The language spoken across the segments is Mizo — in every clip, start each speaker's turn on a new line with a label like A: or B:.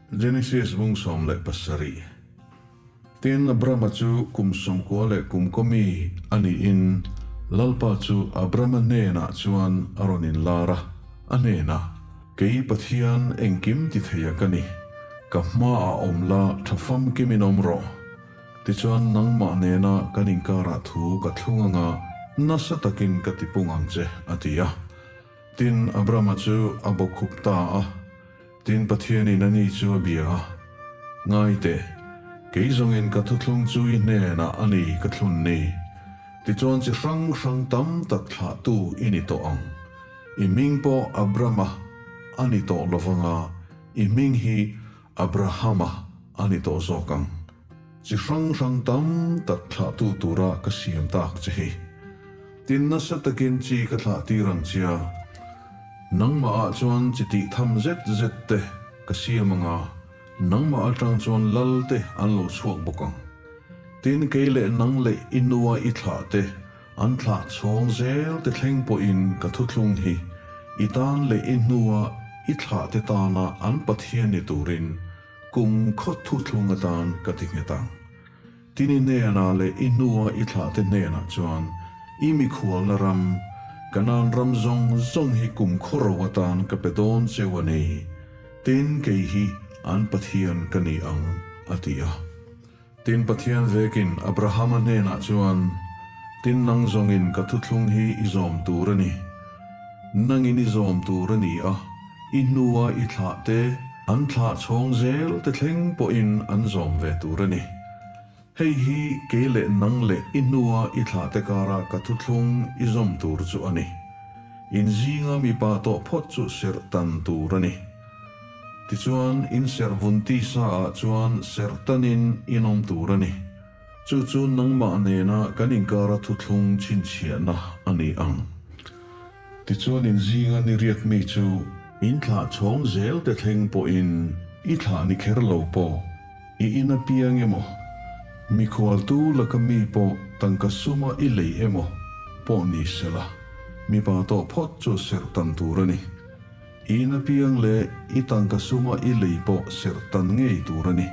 A: Genesis bung 17. Tin, Abrama chu kum 90 leh kum kaw mi a niin Lalpa chu Abrama hnenah chuan a rawn inlar a, a hnenah, Kei Pathian engkim ti theia ka ni, ka hmaah awm la tha famkimin awm rawh. Tichuan nangmah nena kan inkarah thu ka thlung anga nasa takin ka tipung ang che, a ti a. Tin, Abrama chu a bawkkhup ta a. Tin, Pathianin a ni chu a bia a, Ngai teh, kei zawngin ka thuthlung chu i hnenah a ni ka thlun ni. Tichuan chi hrang hrang tam tak thlahtu i ni tawh ang. I hming pawh Abrama a ni tawh lo vanga, i hming hi Abrahama a ni tawh zawk ang. Chi hrang hrang tam tak thlahtu tura ka siam tak che hi. Tin nasa takin chi ka thlah tir ang chia, nangmah ah chuan chi tih tham zet zet te ka siam anga, nangmah atang chuan lal te an lo chhuak bawk ang. Tin kei leh nang leh i nua i thlah te an thlah chhawng zel te thleng pawhin ka thuthlung hi i tan leh i hnua i thlah te tana an Pathian ni turin kum khaw thuthlung atan ka ti nghet ang. Tin i hnenah leh i hnua i thlahte hnenah chuan i mikhualna ram, Kanaan ram zawng zawng hi kum khawro atan ka pe dawn cheu a ni. Tin kei hi an Pathian ka ni ang, a ti a. Tin Pathian vekin Abrahama hnenah chuan, Tin nang zawngin ka thuthlung hi i zawm tur a ni. Nangin i zawm tur a ni a, i hnua i thlahte an thlah chhawng zel te thleng pawhin an zawm ve tur a ni. Hei hi kei leh nang leh i hnua i thlahte kara ka thuthlung i zawm tur chu a ni. In zinga mipa tawh phawt chu serh tan tur a ni. Tichuan, in serh vun tisa ah chuan serh tanin in awm tur a ni. Chu chu nangmah nena kan inkara thuthlung chhinchhiahna a ni ang. Tichuan in zinga ni riak mi chu in thlah chhawng zel te thleng pawhin i thlah ni kher lo pawh i in apiang emaw, mikhualtu laka mi pawh tangka suma i lei emaw pawh ni sela, mipa tawh phawt chu serh tan tur a ni. I in apiang leh i tangka suma i lei pawh serh tan ngei tur a ni.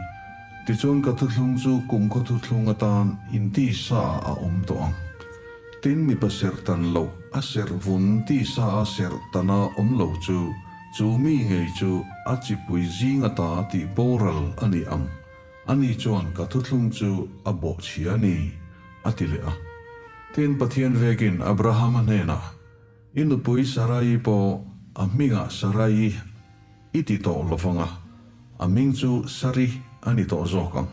A: Tichuan ka thuthlung chu kumkhaw thuthlung atan intisa ah a awm tawh ang. Tin, mipa serh tan loh, a serh vun tisa a serh tana awm lo chu, chu mi ngei chu a chipui zing ata tih boral a ni ang. Ani chuan ka thuthlung chu a bawhchhia a ni, a ti leh a. Tin, Pathian vekin Abrahama hnenah, I nupui Sarai pawh a hmingah Sarai i ti tawh lo vang a, a hming chu Sari a ni tawh zawk ang.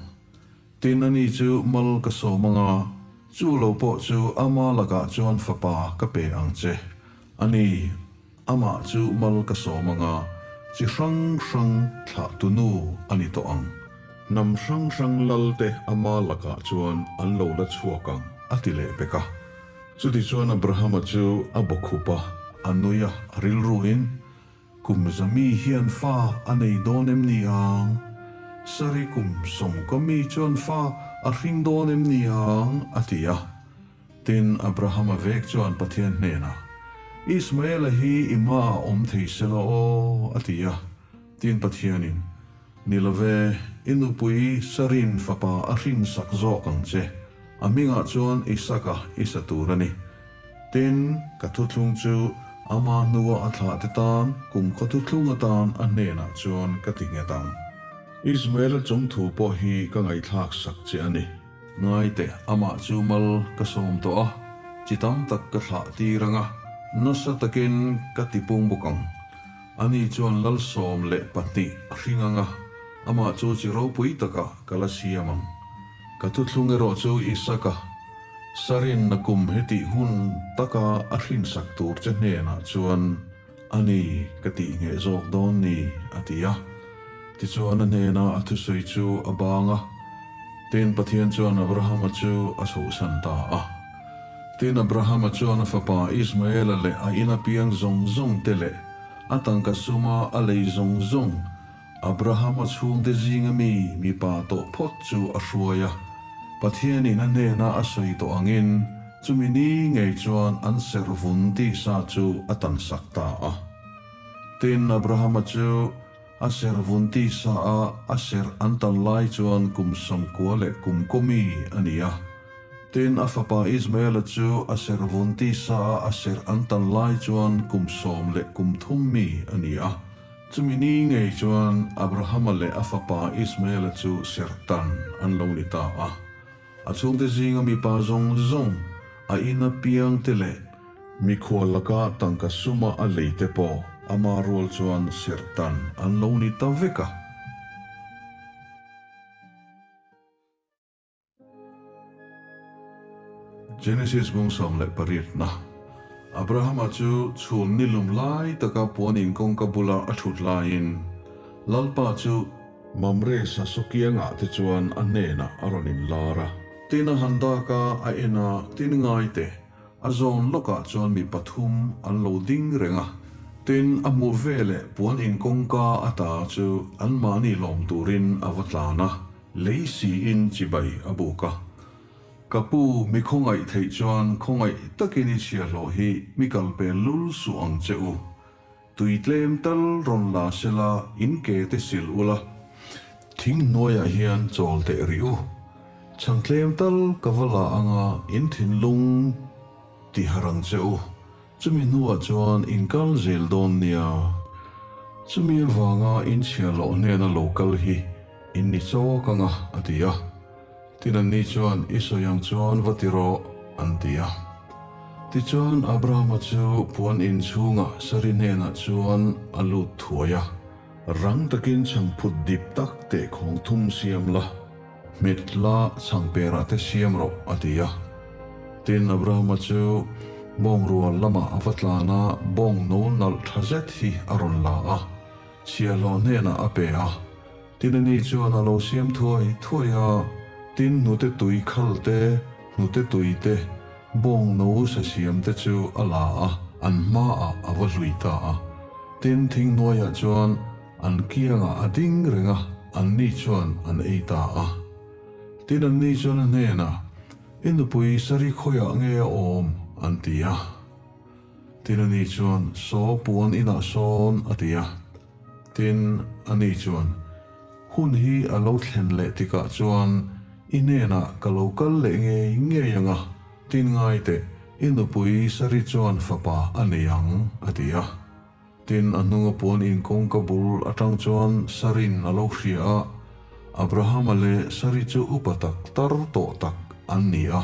A: Tin, ani chu mal ka sawm anga, chu lo pawh chu ama lakah chuan fapa ka pe ang che. Ani, amah chu mal ka sawm anga, chi hrang hrang thlah tu nu a ni tawh ang. Hnam hrang hrang lalte ama lakah chuan an lo la chhuak ang, a ti leh pek a. Chutichuan Abrahama chu a bawkhup a, a nui a, a rilruin, Kum zami hian fa a nei dawn em ni ang? Sari kum sawmkaw mi chuan fa a hring dawn em ni ang? a ti a. Tin, Abrahama vek chuan Pathian hnenah, Ismaela hi i hmaah awm thei se la aw, a ti a. Tin, Pathianin, Ni lo ve, i nupui Sarin fapa a hrinsak zawk ang che, a hmingah chuan Isaka i sa tur a ni. Tin, ka thuthlung chu ama hnua a thlahte tan kum khaw thuthlung atan a hnenah chuan ka ti nghet ang. Ismaela chung thu pawh hi ka ngaihthlak sak che a ni. Ngai teh, amah chu mal ka sawm tawh a, chi tam tak ka thlah tir ang a, nasa takin ka ti pung bawk ang. Ani chuan lal 12 a hring ang a, amah chu chi ropui takah ka la siam ang. Ka thuthlung erawh chu Isaka, Sarin na kum hetih hun taka a hrinsak tur che hnenah chuan a ni ka tih ngheh zawk dawn ni, a ti a. Tichuan a hnena a thusawi chu a bang a, tin Pathian chuan Abrahama chu a chhohsan ta a. Tin Abrahama chuan a fapa Ismaela leh a ina piang zawng zawng te leh a tangka suma a lei zawng zawng, Abrahama chhungte zinga mi mipa tawh phawt chu a hruai a, Pathianin a hnena a sawi tawh angin chumi ni ngei chuan an serh vun tisa chu a tansak ta a. Tin, Abrahama chu. A serh vun tisa a a serh an tan lai chuan kum 90 leh kum kaw mi a ni a. Tin, a fapa Ismaela chu a serh vun tisa a a serh an tan lai chuan kum sawm leh kum thum mi a ni a. Chumi ni ngei chuan Abrahama leh a fapa Ismaela chu serh tan an lo ni ta a. A chhungte zinga mipa zawng zawng, a ina piangte leh mikhual laka tangka suma a leite pawh ama rual chuan serhtan an lo ni ta vek a. Genesis bung 18 na Abrahama chu chhun ni lum lai taka puan in kawngka bula a thut laiin Lalpa chu Mamre Sasokiangah te chuan a hnenah a rawn inlar a. Tin a han dak a, a en a, tin ngai teh, a zawn lawkah chuan mi pathum an lo ding reng a. Tin a hmuh veleh puan in kawngka a ta chu anmahni lawm turin a va tlan a, lei siin chibai a buk a. Ka pu, mi khawngaih theih chuan khawngaih takin i chhiahhlawh hi mi kal pel lul suh ang che u. Tui tlem tal rawn la sela in ke te sil ula, thing hnuaiah hian chawl teh rih u. Chhang tlem tal ka va la anga in thinlung ti harh ang che u. Chumi hnuah chuan in kal zel dawn nia. Chumi avanga in chhiar loh hnena lo kal hi in ni chawk anga a ti a. Tin anni chuan, I sawi ang chuan va ti rawh, an ti a. Tichuan Abrahama chu puan in chhungah Sari hnenah chuan a lut thuai a. Rang takin chhangphut dip tak teh khawng thum siam la, hmet la chhangperah te siam rawh, a ti a. Tin Abrahama chu bawngrual lamah a va tlan a, bawng no nalh tha zet hi a rawn la a, chhiahhlawh hnenah a pe a. Tin ani chuan a lo siam thuai thuai a, tin hnute tui khal te, hnute tui te, bawng no sa siam te chu a la a, an hmaah a va hlui ta a. Tin thing hnuaiah chuan an kiangah a ding reng a, anni chuan an ei ta a. Tin anni chuan a hnenah, I nupui Sari khawiah nge a awm? an ti a. Tin ani chuan, Saw puan inah sawn, a ti a. Tin, ani chuan, Hun hi a lo thlen leh tikah chuan i hnenah ka lo kal leh ngei ngei ang a, tin ngai teh, i nupui Sari chuan fapa a nei ang, a ti a. Tin, a hnunga puan in kawngka bul atang chuan Sarin a lo hria a, Abrahama leh Sari chu upa tak tar tawh tak an ni a.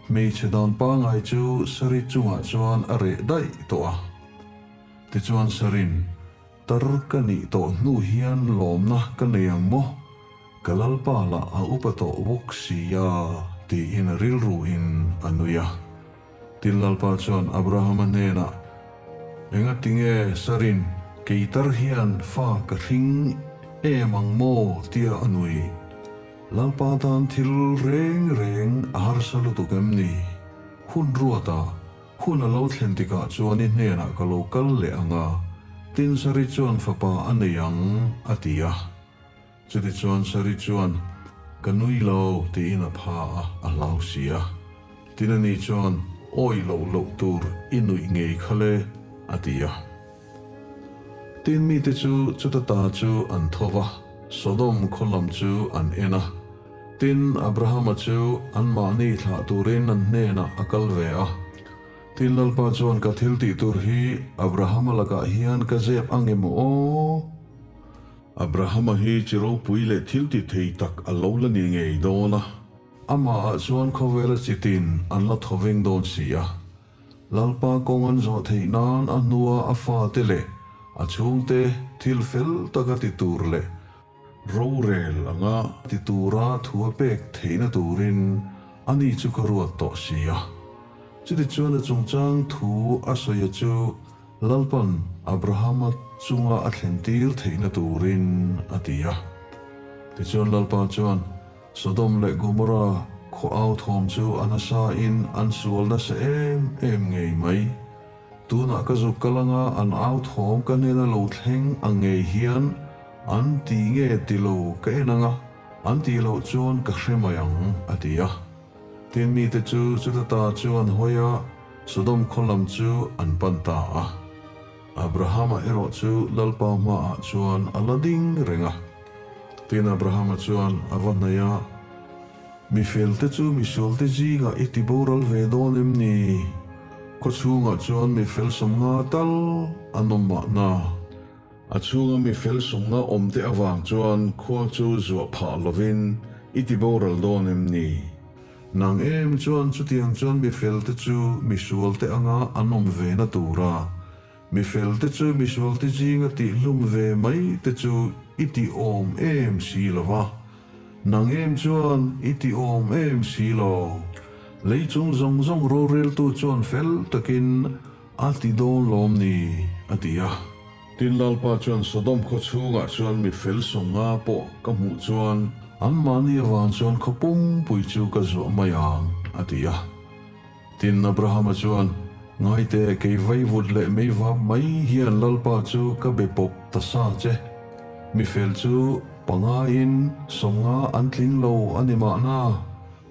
A: Hmeichhe dan pangai chu Sari chungah chuan a reh daih tawh a. Tichuan Sarin, Tar ka nih tawh hnu hian lawmna ka nei ang maw? Ka lalpa lah a upa tawh bawk si a, tiin rilruin a nui a. Tin lalpa chuan Abrahama hnenah, Engatinge Sarin, kei tar hian fa ka hring em ang maw? tia a nui. Lalpa tan thil reng reng a harsa lutuk em ni? Hun ruata hun a lo thlen tikah chuan i hnenah ka lo kal leh ang a, tin Sari chuan fapa a nei ang, a ti a. Chutichuan Sari chuan, Ka nui lo, tiin a pha a, a hlau si a. Tin ani chuan, Awi loh loh tur i nuih ngei kha le, a ti a. Tin mite chu chuta ta chu an tho va, Sodom khaw lam chu an en a. Tin, Abrahama chu anmahni thlah turin an hnenah a kal ve a. Tin, Lalpa chuan ka thil tih tur hi Abrahama lakah hian ka zep ang em aw? Abrahama hi chi ropui leh thil ti thei tak a lo la ni ngei dawn a. Amahah chuan khawvela chitin an la tho veng dawn si a. Lalpa kawng an zawh theih nan a hnua a fate leh a chhungte thil fel taka ti tur leh rorel anga ti tura thu a pek theihna turin ani chu ka ruat tawh si a. Chutichuan a chungchang thu a sawi chu Lalpan Abrahama chunga a thlentir theihna turin a ti a. Tichuan Lalpa chuan Sodom leh Gomorra khaw au thawm chu a nasa in an sual nasa em em ngei mai. Tunah ka zuk kal anga an au thawm ka hnena lo thleng ang ngei hian an ti nge ti lo ka en anga an tih loh chuan ka hre mai ang a ti a. Tin mite chu chuta ta chu an hawi a, Sodom khaw lam chu an pan ta a. Abrahama erawh chu Lalpa hmaah chuan a la ding reng a. Tin, Abrahama chuan a va hnaih a, Mi felte chu misualte zingah i ti boral ve dawn em ni? Khaw chhungah chuan mi fel sawmnga tal an awm mahna. A chhunga mi fel sawmnga awmte avang chuan khua chu zuah phah lovin i ti boral dawn em ni? Nang em chuan chutiang chuan mi felte chu misualte anga an awm ve na tura mi felte chu misualte zinga tihhlum ve mai te chu i ti awm em si lo va, nang em chuan i ti awm em si lo. Lei chung zawng zawng roreltu chuan fel takin a ti dawn lawm ni? a ti a. Tin, Lalpa chuan Sodom khaw chhungah chuan mi fel sawmnga pawh ka hmuh chuan anmahni avang chuan khaw pumpui chu ka zuah mai ang, a ti a. Tin, Abrahama chuan, Ngaite, kei vaivut leh meivap mai hian Lalpa chu ka be pawp ta sa che. Mi fel chu pangain sawmnga an tling lo a ni mahna.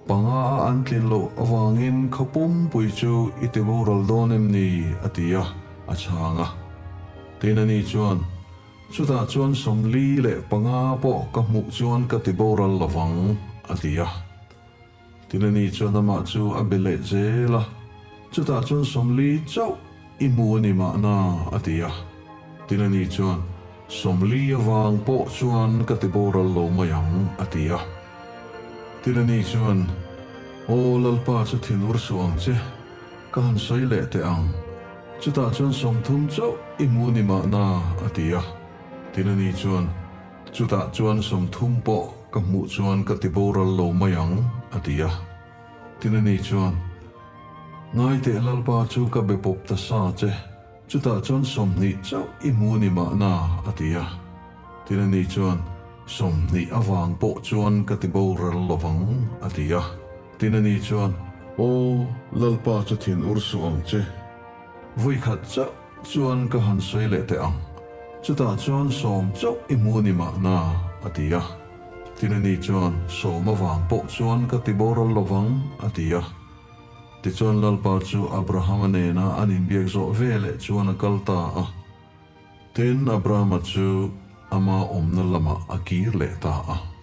A: Panga a an tlin loh avangin khaw pumpui chu i ti boral dawn em ni? a ti a, a chhang a. Tin ani chuan, Chutah chuan 45 pawh ka hmuh chuan ka ti boral lovang, a ti a. Tin ani chuan amah chu a be leh zel a, Chutah chuan 40 chauh i hmu a ni mahna, a ti a. Tin ani chuan, 40 avang pawh chuan ka ti boral lo mai ang, a ti a. Tilani chuan, Aw Lalpa chu thinur suh ang che, ka han sawi leh teh ang. Chutah chuan 30 chauh i hmu ni mahna, a ti a. Tilani chuan, Chutah chuan 30 pawh ka hmuh chuan ka ti boral lo mai ang, a ti a. Tilani chuan, Ngai teh Lalpa chu ka be pawp ta sa che, chutah chuan 20 chauh i hmu ni mahna, a ti a. Tin ani chuan, 20 avang pawh chuan ka ti boral lovang, a ti a. Tin ani chuan, Aw, Lalpa chu thin ur suh ang che. Vawikhat chauh chuan ka han sawi leh teh ang. Chutah chuan 10 chauh i hmu ni mahna, a ti a. Tin ani chuan, 10 avang pawh chuan ka ti boral lovang, a ti a. Tichuan Lalpa chu Abrahama nena an inbiak zawh veleh chuan a kal ta a. Tin, Abrahama chu ama awmna lamah a kir leh ta a.